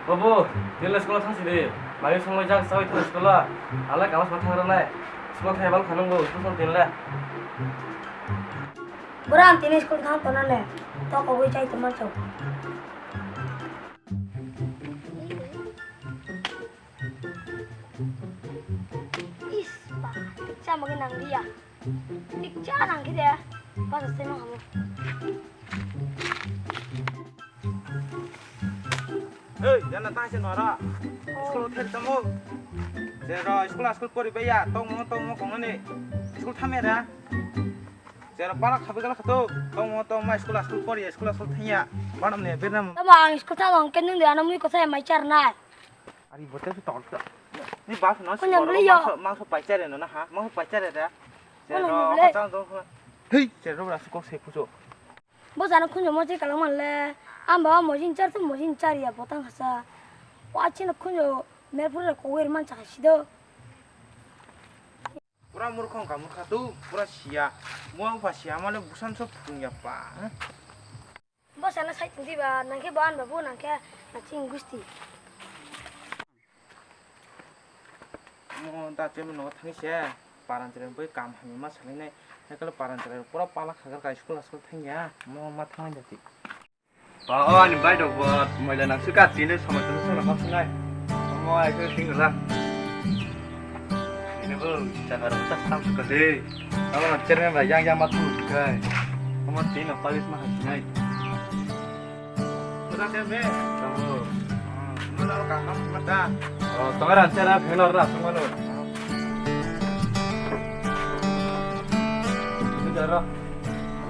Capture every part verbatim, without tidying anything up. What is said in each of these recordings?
Babu, tinle school thang sidi. Mai songwi jak sawi thang school. Ala kama sa thang ranai. School thang bal khanung bo, school thang tinle. Bora ang tini school thang tona le. To kogwi chai tongma chok. Is, ba, tikcha magi nang dia. Tikcha nang kide. Ba sa sema hamu. Hey, jana ta se nora. School thir tamo. Jero school school pori baya, tong mo tong mo kong ni. School thame ra. Jero para khabe gala khato. Tong mo tong ma school school pori, school school thanya. Manam ne bernam. Tamo ang school thang ang kenung de ana mui kosai mai char nai. Ari bote su tong ta. Ni bas no. Kunya beli yo. Mangso pai chare no na ha. Mangso pai chare da. Jero kosang dong. Hey, jero ra su kok se pujo. Bo jana khunju mo je kalang manle. Ang ba mo jin char tu mo jin char ya botang hasa. Wa china khunju mer pura ko wer man chaka sido. Pura murkhong ka murkha tu pura siya. Mo ang pa siya male busan so phung ya pa. Bo jana sai tong diba nangke bo ang ba bo nangke na ching gusti. Mo da chemno no thangse paran cheren boi kam hamya ma salai nai. Hekalo paran cheren pura pala khagar kai school school thangya. Mo ma thang jati. O ani bai dok bo moila nang suka tini samai tini samai ma sunai. Mo ai ko singla. Ini bo jaga rok ta sam suka de. Amo chairman bai yang yang ma thang suka. Amo tini palis ma hasinai. Udah, Cem, be. Kamu. Hmm, mana lo kakak, mata? Oh, tengah rantai lah, benar lah, semua lo. Ini darah.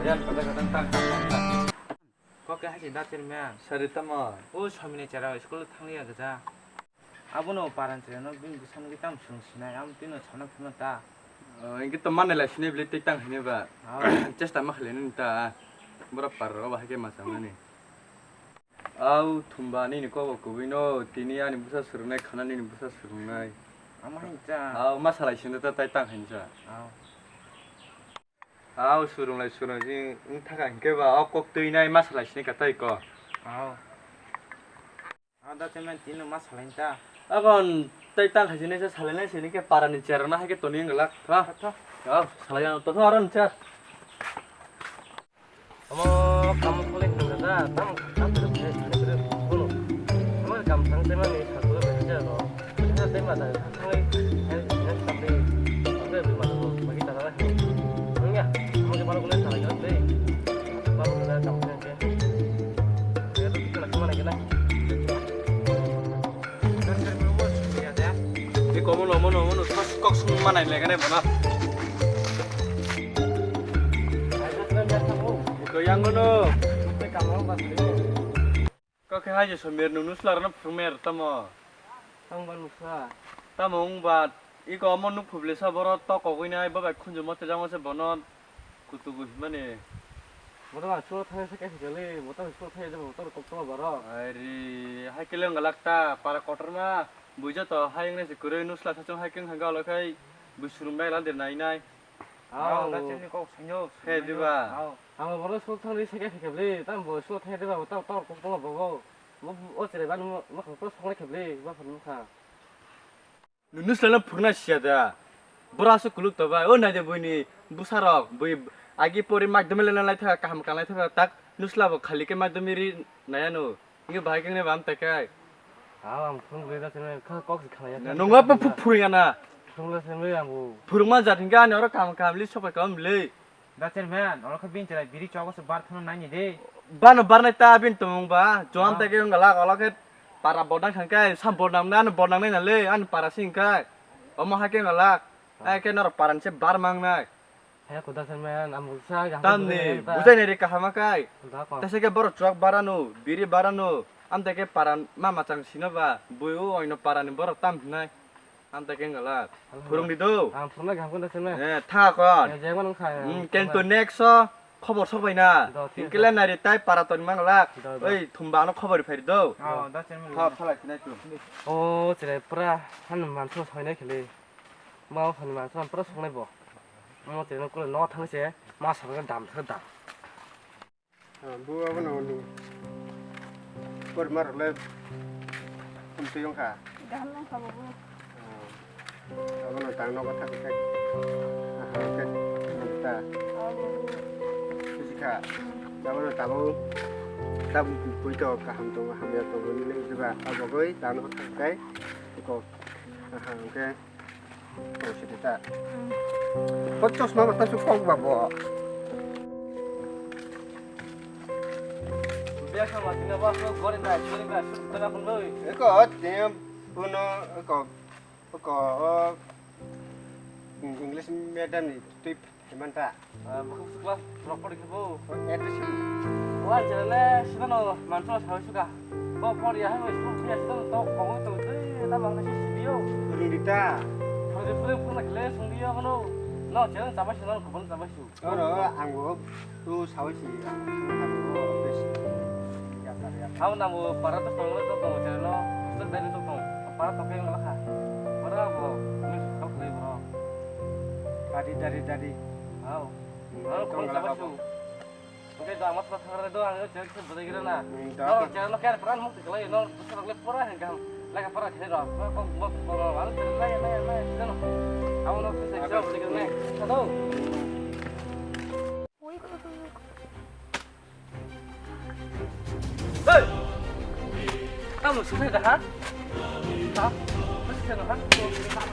Ayan, kadang-kadang tak, tak, tak, tak. Kok kayak haji dah, Cem, ya? Sari tamo. Oh, suami ni cara, sekolah thang ya, kerja. Abono paran chwraino bini bwsano khe tamo swrwng sinai, amo twino sana phano ta. O, hinkhe to manai lai sinai bwlai tei tang hinwi ba. Chesta ma khlainani ta. Borok parro ba hai khe ma changnani. Au thumba nini kok bo kubui no, tini ani bwsa swrwngnai, khana nini bwsa swrwngnai. Ama hincha. Au ma salai sinai ta tai tang hincha. Au. Au swrwnglai swrwng jing wng thaka hinkhe ba o kok twi nai ma salai sinai ka tai ko. Au. Ada cemen tino ma salai ta. Akon tai tang khaisi nai sa salai nai sini ke para ni chair na hai ke toni ngelak. Ha. Tho. Au salai ang to aro ncha. Omo kamu kole kole da tam tam tere tere tere kono. Omo kam tang tema ni sa kole tere tere ro. Tere tema da. Ni komo nomo nomo no sos kok sung manai legane bana. Ko yang no. Kok hai je somer nung nusla rano phurmer tamo. Tamo ba nusla. Tamo wng ba iko omo nuk phuble sa boro tok kogwi nai babai khunju mote jang se bono kutugu himani. Moto ba school thai se kaisa kali moto school thai jabo moto kok to baro. Ari hai kele wng lakta para kotor ma bujo to hai wng se kwrwi nusla sa chung hai keng hanga lo khai busurung bai la dir nai nai. Aw, da chini kok swnyo. He diba? Aw. Ang boro school thangri se khe khe bli, tam bo school thangri ba ta ta kok tong bo. Mo o chere ba mo ko school thangri khe bli, ba phun kha. Nunu sala phurna sia da. Bora su kuluk to ba, o nai de buini busa rok, bui agi pori madhyamik le nalai tha, kaham kanlai tha, tak nusla bo khali ke madhyamik ri naya no. Ngi bahai keng ne bam tekai. Aw, ang phung le da sene kha kok si khala ya. Nungwa pa phu phurung ya na. Phung le sene ang bu. Phurung ma jat hingga ani oro kam kam li sopai kam le. Da chairman, oro kha bin chara biri chogo se bar thano nai ni de. Bano bar nai ta bin tumung ba. Jom te ke ngala ngala ke para bodang khang kai, sam bodang na, bodang nai na le, an para sing kai. Omo ha ke ngala. Ai ke nor paran se bar mang nai. He kuda sen men, ang bujai ga. Tamni, bujai nai re kahama kai. Da ko. Tase ke borok chuak barano, biri barano, amte ke paran ma machang sino ba, bui o oino parani borok tam hinai. Amte ke ngala. Phurung di do. Ang phurung ga hangkon da sen men. Eh, tha kon. Eh, jeng man kha. Hmm, ken to next o khobor sok bai na. Inkele nai re tai para ton mang lak. Oi, thumba ano khobor phai do. Oh, da sen men. Tha phalai sinai tu. O, chere pura han man so soi nai khele. Ma phani ma sa pura songnai bo. Mo te no kule no thang se ma sa ga dam sa dam. Bu abo no ni. Por mar le. Twi wngkha. Gaham wngkha, babu. Abono tang nogo thang khe. Aha, khe. Nta. Buji kha. Abono tabuk. Tabuk pui to kaham tongo, hamya tongo, nini jiba abogoi tang nogo thang khe. Ko. Aha, khe. Ko sidi ta. Ko chosma mata su kok babo. Biya kha ma tina ba so gori na, gori na, su tara kun bai. Eko, tem, puno, eko, eko, o, English medium ni twi phaimanta. Bwkhak bwswk class rok pori khe bo. Admission. Wa jele sino no manso sawi suka. Bo pori ya hai school phi asino to kongo to tei ta mang se sidio. Rundita. Pori pori pori khle sungdio kono. No jele sabai sino ko bon sabai su. Oro ang bo tu sawi si ang sino ta bo bes. Ya tar ya. Hau na bo para to tong lo to tong jele no. Sir dai to tong. Para to keng lo kha. Para bo. Ni kal khle bro. Dadi dadi dadi. Hau. Hau kon sabai su. Oke, da, mas, mas, mas, do, ang, cek, cek, bodai gira na. Hmm, da. No, cek, no, kaya, peran, mukti, kelai, no, bwswk rok le pura, hingkha, leka, pura, khe, rok, no, kok, bok, bok, bok, ano, cek, laya, laya, laya, sida, no. Amo, no, cek, cek, bodai gira na. Sado. Hey! Tamo sini dah, ha? Ha? Masih ada, ha? Tamo sini, ha?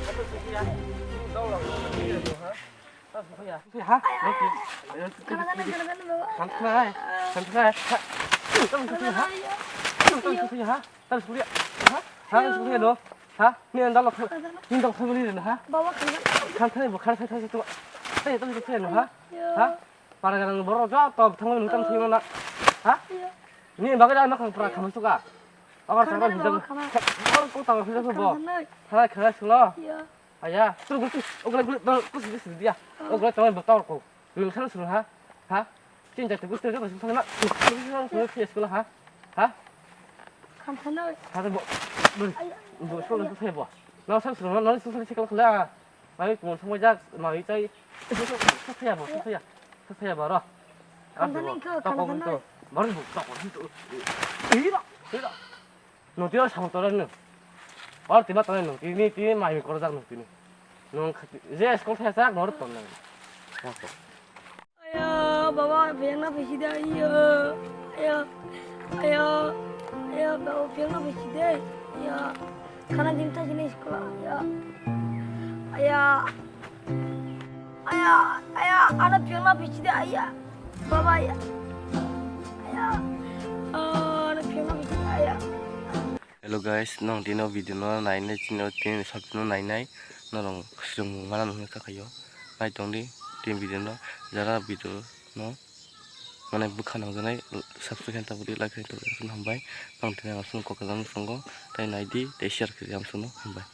Tamo sini, ha? Tamo sini, ha? Ha? Kana, kana, kana, kana, bawa. Santai, santai. Ha? Tamo sini, ha? Tamo sini, ha? Tamo sini, ha? Ha? Tamo sini, no? Ha? Ni ang dalok, ni dalok thangni, ha? Bawa, kana. Santai, bo, santai, santai, tu. Tamo sini, no, ha? Ha? Para ganang borok joto thangwi nung tang thangwi na. Ha? Ni bagwi da makhang pura khamai suka. Agar thangwi hijab. Agar kok tang hijab bo. Khamai khamai sulo. Aya, tu gul tu. Ogle gul tu kusi kusi dia. Ogle tang bo tor ko. Nung san sulo ha. Ha? Tin jati gusti joto thangna. Sulo ha. Ha? Khamai. Ha bo. Bo sulo tu bo. Na san sulo na sulo sikal khala. Mai kumon songmai jak, mai chai. Sasaya bo, sasaya. Sasaya bo, ro. Khamthanai kho, khamthanai. Mari bo, tako, hito. Ira, ira. No tira sang tore no. Or tima tore no. Tini, tini mai mi korjak no tini. No khati, je skol thaya jak, nor ton no. Aya, baba, bengna phaisi de, iya. Aya, aya, aya, baba, bengna phaisi de, iya. Khana jini ta jini school, aya. Aya. Aya, aya, ano bengna phaisi de, aya. Baba, aya. Aya. Ah, ano bengna phaisi de, aya. Hello guys, nong tino video no nainai, tino tini short no nainai, norong swrwng mana nung kha khayo, nai tongdi, tini video no, jara video no, mane bwkha nangjaknai, subscribe khe tabudi, like khe tabudi, hambai, nong tini aswk kok kwchangma tongo, tai naidi, tai share khe hamsano, hambai.